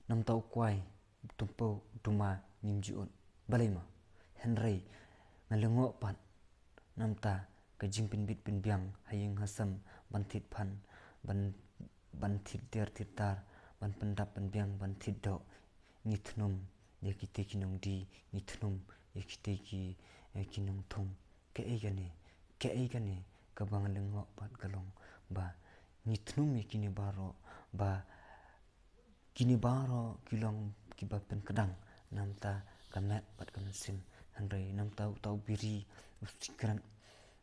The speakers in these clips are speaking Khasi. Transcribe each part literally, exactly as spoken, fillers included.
Namta u kwai, u tympew, u tymma, ngim ju ud. Balei ma? Hynrei nga lyngngoh pat namta ka jingpynbit pynbiang ha ïing ha sem, ban thied phan, ban, ban thied tiar thied tar, ban pyndap pynbiang, ban thied doh. Ngi thnum ïa kitei ki nongdie, ngi thnum ïa kitei ki, eh, ki nongthung. Kaei kane, kaei kane kaba nga lyngngoh pat ka long ba ngi thnum ïa kine baroh, ba kine baroh ki long kiba pynkdang namta ka met bad ka mynsiem. Hynrei namta uta u biri, u sikret,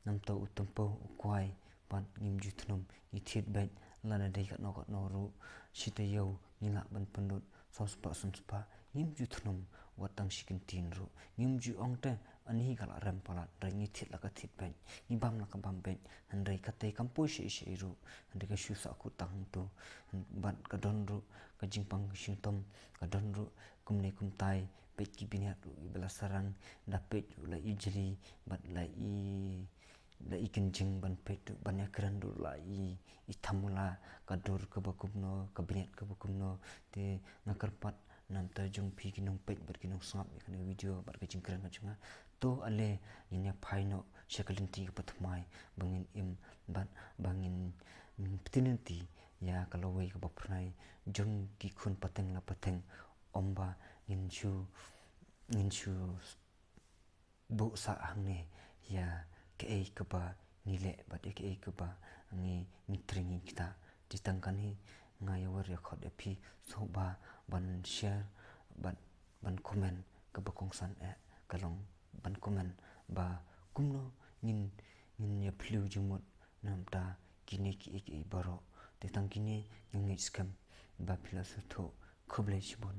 namta u tympew, u kwai pat ngim ju thnum. Ngi thied beit lada dei katno katno ruh, shi taïew ngi lah ban pynlut, saw spah san spah, ngim ju thnum. Wat tang shi kyntien ruh ngim ju ong te ani ka la rem palat, hynrei ngi thied la ka thied beit, ngi bam la ka bam beit. Hynrei katei kam poi shaei shaei ruh, hynrei ka shu sahkut tang hangto. Bad ka don ruh ka jingpang ka jingtom, ka don ruh kumne kumtai. Peit ki bniat ruh kiba la sarang, da peit ruh la i jli, bad la i, la i kynjing ban peit ruh, ban ïakren ruh la i, i thamula, ka dur kaba kumno, ka bniat kaba kumno. Te nga kyrpad namta jong phi ki nongpeit bad ki nongsngap ïa kane ka video bad ka jingkren ka jong nga, to ale ngin ïa phai noh sha ka lynti kaba thymmai, ba ngin im bad ba ngin, ngin pynlynti ïa ka lawei kaba phyrnai jong ki khun pateng la pateng. Ym ba ngin shu, ngin shu buh sah hangne ïa kaei kaba ngi leh bad ïa kaei kaba ngi, ngi trei ngi ktah. Te tang kane nga ïa wer ïa khot ïa phi, sngewbha ban share bad ban comment. Kaba kongsan eh ka long ban comment ba kumno ngin, ngin ïa phylliew jingmut namta kine kiei kiei baroh. Te tang kine nga ngeit skhem ba phi la sngewthuh. Khublei shibun.